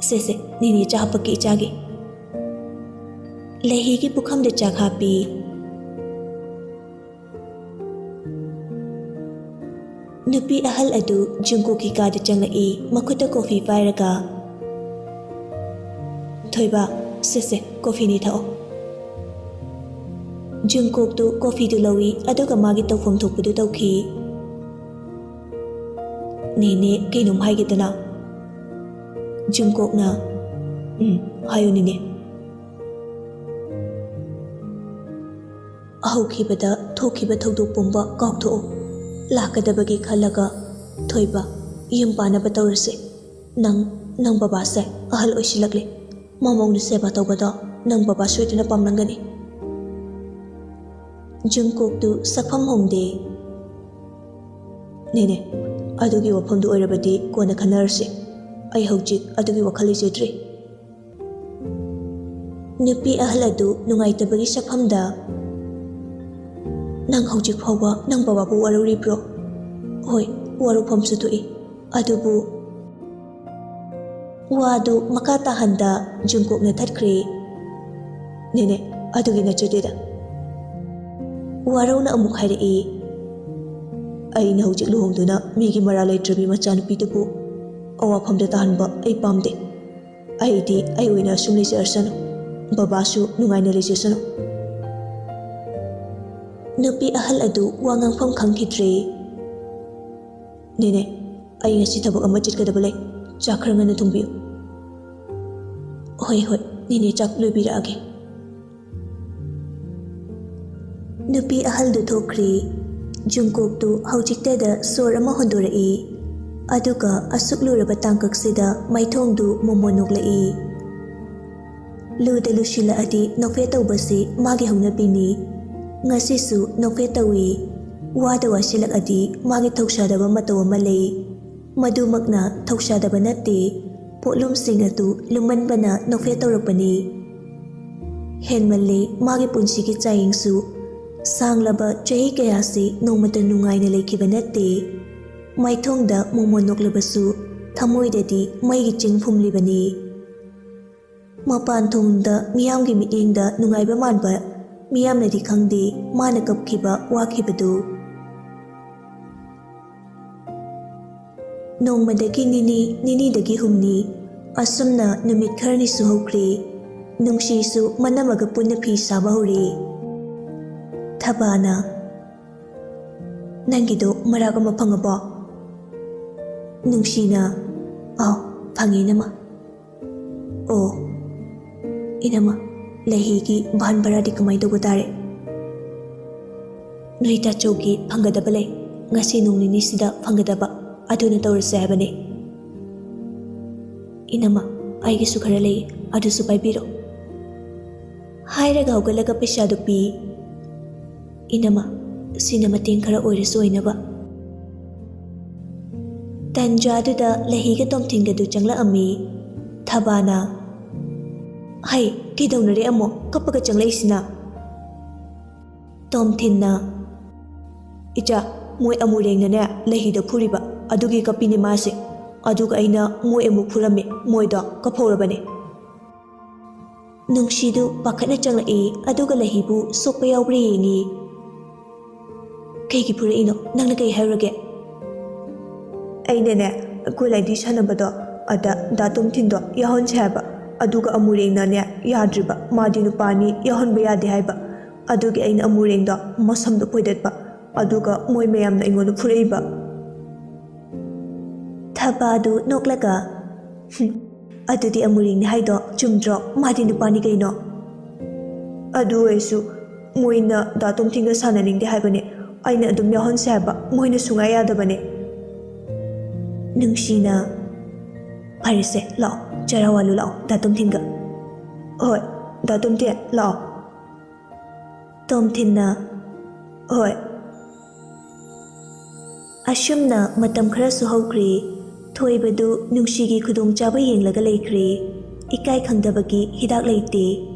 ꯁꯦ ꯁꯦ, ꯅꯦꯅꯦ ꯆꯥ ꯍꯥꯞꯄꯛꯀꯦ ꯏꯆꯥꯒꯤ꯫" ꯂꯩꯍꯤꯒꯤ ꯄꯨꯈꯝꯗ ꯆꯥꯛ ꯍꯥꯞꯄꯤ꯫ ꯅꯨꯄꯤ ꯑꯍꯜ ꯑꯗꯨ ꯖꯨꯡꯀꯣꯛꯀꯤ ꯀꯥꯗ ꯆꯪꯂꯛꯏ, ꯃꯈꯨꯠꯇ ꯀꯣꯐꯤ ꯄꯥꯏꯔꯒ꯫ "ꯊꯣꯏꯕ, ꯁꯦ ꯁꯦ, ꯀꯣꯐꯤꯅꯤ, ꯊꯛꯑꯣ꯫" ꯖꯨꯡꯀꯣꯛꯇꯨ ꯀꯣꯐꯤꯗꯨ ꯂꯧꯏ, ꯑꯗꯨꯒ ꯃꯥꯒꯤ ꯇꯧꯐꯝ ꯊꯣꯛꯄꯗꯨ ꯇꯧꯈꯤ꯫ "ꯅꯦꯅꯦ, ꯀꯩꯅꯣꯝ ꯍꯥꯏꯒꯦꯗꯅ꯫" ꯖꯨꯡꯀꯣꯛꯅ, "ꯎꯝ, ꯍꯥꯏꯌꯨ ꯅꯦꯅꯦ꯫" "ꯍꯧꯈꯤꯕꯗ ꯊꯣꯛꯈꯤꯕ ꯊꯧꯗꯣꯛ ꯄꯨꯝꯕ ꯀꯥꯎꯊꯣꯛꯎ꯫ ꯂꯥꯛꯀꯗꯕꯒꯤ ꯈꯜꯂꯒ, ꯊꯣꯏꯕ, ꯌꯨꯝ ꯄꯥꯟꯅꯕ ꯇꯧꯔꯁꯦ꯫ ꯅꯪ, ꯅꯪ ꯕꯕꯥꯁꯦ ꯑꯍꯜ ꯑꯣꯏꯁꯤꯜꯂꯛꯂꯦ꯫ ꯃꯃꯧꯅ ꯁꯦꯕꯥ ꯇꯧꯕꯗꯣ ꯅꯪ ꯕꯕꯥ ꯁꯣꯏꯗꯅ ꯄꯥꯝꯂꯝꯒꯅꯤ꯫" ꯖꯨꯡꯀꯣꯛꯇꯨ ꯁꯛꯐꯝ ꯍꯣꯡꯗꯦ꯫ "ꯅꯦꯅꯦ, ꯑꯗꯨꯒꯤ ꯋꯥꯐꯝꯗꯨ ꯑꯣꯏꯔꯕꯗꯤ ꯀꯣꯟꯅ ꯈꯟꯅꯔꯁꯤ꯫ ꯑꯩ ꯍꯧꯖꯤꯛ ꯑꯗꯨꯒꯤ ꯋꯥꯈꯜ ꯂꯩꯖꯗ꯭ꯔꯤ꯫" ꯅꯨꯄꯤ ꯑꯍꯜ ꯑꯗꯨ ꯅꯨꯡꯉꯥꯏꯇꯕꯒꯤ ꯁꯛꯐꯝꯗ, "ꯅꯪ ꯍꯧꯖꯤꯛ ꯐꯥꯎꯕ ꯅꯪ ꯕꯕꯥꯕꯨ ꯋꯥꯔꯧꯔꯤꯕ꯭ꯔꯣ?" "ꯍꯣꯏ, ꯋꯥꯔꯧꯐꯝꯁꯨ ꯊꯣꯛꯏ꯫ ꯑꯗꯨꯕꯨ ꯋꯥꯗꯨ ꯃꯈꯥ ꯇꯥꯍꯟꯗ ꯖꯨꯡꯀꯣꯛꯅ ꯊꯠꯈ꯭ꯔꯦ꯫ "ꯅꯦꯅꯦ, ꯑꯗꯨꯒꯤ ꯅꯠꯆꯗꯦꯗ꯫ ꯋꯥꯔꯧꯅ ꯑꯃꯨꯛ ꯍꯥꯏꯔꯛꯏ, ꯑꯩꯅ ꯍꯧꯖꯤꯛ ꯂꯨꯍꯣꯡꯗꯨꯅ ꯃꯤꯒꯤ ꯃꯔꯥ ꯂꯩꯇ꯭ꯔꯕꯤ ꯃꯆꯥꯅꯨꯄꯤꯗꯨꯕꯨ ꯑꯋꯥꯐꯝꯗ ꯇꯥꯍꯟꯕ ꯑꯩ ꯄꯥꯝꯗꯦ꯫ ꯑꯩꯗꯤ ꯑꯩ ꯑꯣꯏꯅ ꯑꯁꯨꯝ ꯂꯩꯖꯔꯁꯅꯨ꯫ ꯕꯕꯥꯁꯨ ꯅꯨꯡꯉꯥꯏꯅ ꯂꯩꯖꯁꯅꯨ꯫" ꯅꯨꯄꯤ ꯑꯍꯜ ꯑꯗꯨ ꯋꯥ ꯉꯥꯡꯐꯝ ꯈꯪꯈꯤꯗ꯭ꯔꯦ꯫ "ꯅꯦꯅꯦ, ꯑꯩ ꯉꯁꯤ ꯊꯕꯛ ꯑꯃ ꯆꯠꯀꯗꯕ ꯂꯩ꯫ ꯆꯥꯛ ꯈꯔ ꯉꯟꯅ ꯊꯣꯡꯕꯤꯌꯨ꯫" "ꯍꯣꯏ, ꯍꯣꯏ, ꯅꯦꯅꯦ ꯆꯥꯛ ꯂꯣꯏꯕꯤꯔꯛꯑꯒꯦ꯫" ꯅꯨꯄꯤ ꯑꯍꯜꯗꯨ ꯊꯣꯛꯈ꯭ꯔꯦ꯫ ꯖꯨꯡꯀꯣꯛꯇꯨ ꯍꯧꯖꯤꯛꯇꯗ ꯁꯣꯔ ꯑꯃ ꯍꯣꯟꯗꯣꯔꯛꯏ꯫ ꯑꯗꯨꯒ ꯑꯁꯨꯛ ꯂꯨꯔꯕ ꯇꯥꯡꯀꯛꯁꯤꯗ ꯃꯥꯏꯊꯣꯡꯗꯨ ꯃꯣꯃꯣꯟ ꯅꯣꯛꯂꯛꯏ꯫ ꯂꯨꯗ ꯂꯨꯁꯤꯜꯂꯛꯑꯗꯤ ꯅꯣꯛꯐꯦꯠ ꯇꯧꯕꯁꯤ ꯃꯥꯒꯤ ꯍꯧꯅꯕꯤꯅꯤ꯫ ꯉꯁꯤꯁꯨ ꯅꯣꯛꯐꯦꯠ ꯇꯧꯏ꯫ ꯋꯥꯗ ꯋꯥꯁꯤꯜꯂꯛꯑꯗꯤ ꯃꯥꯒꯤ ꯊꯧꯁꯥꯗꯕ ꯃꯇꯧ ꯑꯃ ꯂꯩ꯫ ꯃꯗꯨꯃꯛꯅ ꯊꯧꯁꯥꯗꯕ ꯅꯠꯇꯦ, ꯄꯣꯠꯂꯨꯝꯁꯤꯡ ꯑꯗꯨ ꯂꯨꯝꯃꯟꯕꯅ ꯅꯣꯛꯐꯦꯠ ꯇꯧꯔꯛꯄꯅꯤ꯫ ꯍꯦꯟꯃꯜꯂꯤ ꯃꯥꯒꯤ ꯄꯨꯟꯁꯤꯒꯤ ꯆꯥꯌꯦꯡꯁꯨ꯫ ꯁꯥꯡꯂꯕ ꯆꯍꯤ ꯀꯌꯥꯁꯤ ꯅꯣꯡꯃꯇ ꯅꯨꯡꯉꯥꯏꯅ ꯂꯩꯈꯤꯕ ꯅꯠꯇꯦ꯫ ꯃꯥꯏꯊꯣꯡꯗ ꯃꯣꯃꯣꯟ ꯅꯣꯛꯂꯕꯁꯨ ꯊꯃꯣꯏꯗꯗꯤ ꯃꯩꯒꯤ ꯆꯤꯡ ꯐꯨꯝꯂꯤꯕꯅꯤ꯫ ꯃꯄꯥꯟ ꯊꯣꯡꯗ ꯃꯤꯌꯥꯝꯒꯤ ꯃꯤꯠꯌꯦꯡꯗ ꯅꯨꯡꯉꯥꯏꯕ ꯃꯥꯟꯕ ꯃꯤꯌꯥꯝꯅꯗꯤ ꯈꯪꯗꯦ ꯃꯥꯅ ꯀꯞꯈꯤꯕ ꯋꯥꯈꯤꯕꯗꯨ꯫ ꯅꯣꯡꯃꯗꯒꯤ ꯅꯤꯅꯤ, ꯅꯤꯅꯤꯗꯒꯤ ꯍꯨꯝꯅꯤ, ꯑꯁꯨꯝꯅ ꯅꯨꯃꯤꯠ ꯈꯔꯅꯤꯁꯨ ꯍꯧꯈ꯭ꯔꯦ꯫ ꯅꯨꯡꯁꯤꯁꯨ ꯃꯅꯝ ꯑꯃꯒ ꯄꯨꯟꯅ ꯐꯤ ꯁꯥꯕ ꯍꯧꯔꯦ꯫ ꯊꯕꯥꯅ, "ꯅꯪꯒꯤꯗꯣ ꯃꯔꯥꯛ ꯑꯃ ꯐꯪꯉꯕꯣ?" ꯅꯨꯡꯁꯤꯅ, "ꯑꯥꯎ, ꯐꯪꯉꯦ ꯏꯅꯝꯃ꯫" "ꯑꯣ, ꯏꯅꯝꯃ, ꯂꯩꯍꯤꯒꯤ ꯚꯥꯟ ꯚꯔꯥꯗꯤ ꯀꯃꯥꯏ ꯇꯧꯕ ꯇꯥꯔꯦ?" "ꯅꯣꯏ ꯇꯥꯆꯧꯒꯤ ꯐꯪꯒꯗꯕ ꯂꯩ, ꯉꯁꯤ ꯅꯣꯡ ꯅꯤꯅꯤꯁꯤꯗ ꯐꯪꯒꯗꯕ, ꯑꯗꯨꯅ ꯇꯧꯔꯁꯦ ꯍꯥꯏꯕꯅꯦ꯫" "ꯏꯅꯝꯃ, ꯑꯩꯒꯤꯁꯨ ꯈꯔ ꯂꯩ, ꯑꯗꯨꯁꯨ ꯄꯥꯏꯕꯤꯔꯣ꯫" ꯍꯥꯏꯔꯒ ꯍꯧꯒꯠꯂꯒ ꯄꯩꯁꯥꯗꯨ ꯄꯤ꯫ "ꯏꯅꯝꯃ, ꯁꯤꯅ ꯃꯇꯦꯡ ꯈꯔ ꯑꯣꯏꯔꯁꯨ ꯑꯣꯏꯅꯕ꯫" ꯇꯟꯖꯥꯗꯨꯗ ꯂꯩꯍꯤꯒ ꯇꯣꯝꯊꯤꯟꯒꯗꯨ ꯆꯪꯂꯛꯑꯝꯃꯤ꯫ ꯊꯕꯥꯅ, "ꯍꯩ, ꯀꯩꯗꯧꯅꯔꯦ ꯑꯃꯨꯛ ꯀꯞꯄꯒ ꯆꯪꯂꯛꯏꯁꯤꯅ?" ꯇꯣꯝꯊꯤꯟꯅ, "ꯏꯆꯥ, ꯃꯣꯏ ꯑꯃꯨꯔꯦꯡꯅꯅꯦ ꯂꯩꯍꯤꯗ ꯐꯨꯔꯤꯕ, ꯑꯗꯨꯒꯤ ꯀꯞꯄꯤꯅꯦ ꯃꯥꯁꯦ꯫ ꯑꯗꯨꯒ ꯑꯩꯅ ꯃꯣꯏ ꯑꯃꯨꯛ ꯐꯨꯔꯝꯃꯦ, ꯃꯣꯏꯗꯣ ꯀꯞꯐꯧꯔꯕꯅꯦ꯫ ꯅꯨꯡꯁꯤꯗꯨ ꯄꯥꯈꯠꯅ ꯆꯪꯂꯛꯏ, ꯑꯗꯨꯒ ꯂꯍꯤꯕꯨ ꯁꯣꯛꯄ ꯌꯥꯎꯕ꯭ꯔꯥ ꯌꯦꯡꯉꯤ꯫ "ꯀꯩꯒꯤ ꯐꯨꯔꯛꯏꯅꯣ? ꯅꯪꯅ ꯀꯩ ꯍꯥꯏꯔꯨꯔꯒꯦ?" "ꯑꯩꯅꯅꯦ, ꯒꯣꯂꯥꯏꯗꯤ ꯁꯥꯟꯅꯕꯗꯣ, ꯑꯗ ꯗꯥ ꯇꯣꯝꯊꯤꯟꯗꯣ ꯌꯥꯎꯍꯟꯁꯦ ꯍꯥꯏꯕ, ꯑꯗꯨꯒ ꯑꯃꯨꯔꯦꯡꯅꯅꯦ ꯌꯥꯗ꯭ꯔꯤꯕ, ꯃꯥꯗꯤ ꯅꯨꯄꯥꯅꯤ, ꯌꯥꯎꯍꯟꯕ ꯌꯥꯗꯦ ꯍꯥꯏꯕ꯫ ꯑꯗꯨꯒꯤ ꯑꯩꯅ ꯑꯃꯨꯔꯦꯡꯗꯣ ꯃꯁꯝꯗꯣ ꯐꯣꯏꯗꯠꯄ, ꯑꯗꯨꯒ ꯃꯣꯏ ꯃꯌꯥꯝꯅ ꯑꯩꯉꯣꯟꯗ ꯐꯨꯔꯛꯏꯕ꯫" ꯊꯕꯥꯗꯨ ꯅꯣꯛꯂꯒ, "ꯍꯨꯝ, ꯑꯗꯨꯗꯤ ꯑꯃꯨꯔꯦꯡꯅꯤ ꯍꯥꯏꯗꯣ ꯆꯨꯝꯗ꯭ꯔꯣ? ꯃꯥꯗꯤ ꯅꯨꯄꯥꯅꯤ ꯀꯩꯅꯣ꯫" "ꯑꯗꯨ ꯑꯣꯏꯔꯁꯨ ꯃꯣꯏꯅ ꯗꯥ ꯇꯣꯝꯊꯤꯟꯒ ꯁꯥꯟꯅꯅꯤꯡꯗꯦ ꯍꯥꯏꯕꯅꯦ꯫ ꯑꯩꯅ ꯑꯗꯨꯝ ꯌꯥꯎꯍꯟꯁꯦ ꯍꯥꯏꯕ, ꯃꯣꯏꯅ ꯁꯨꯡꯌꯥ ꯌꯥꯗꯕꯅꯦ꯫" ꯅꯨꯡꯁꯤꯅ, "ꯐꯔꯦꯁꯦ, ꯂꯥꯛꯑꯣ, ꯆꯔꯥ ꯋꯥꯜꯂꯨ ꯂꯥꯛꯑꯣ ꯗꯥ ꯇꯣꯝꯊꯤꯟꯒ꯫" "ꯍꯣꯏ, ꯗꯥ ꯇꯣꯝꯊꯤꯟ, ꯂꯥꯛꯑꯣ꯫" ꯇꯣꯝꯊꯤꯟꯅ, "ꯍꯣꯏ꯫" ꯑꯁꯨꯝꯅ ꯃꯇꯝ ꯈꯔꯁꯨ ꯍꯧꯈ꯭ꯔꯦ꯫ ꯊꯣꯏꯕꯗꯨ ꯅꯨꯡꯁꯤꯒꯤ ꯈꯨꯗꯣꯡꯆꯥꯕ ꯌꯦꯡꯂꯒ ꯂꯩꯈ꯭ꯔꯦ꯫ ꯏꯀꯥꯏ ꯈꯪꯗꯕꯒꯤ ꯍꯤꯗꯥꯛ ꯂꯩꯇꯦ꯫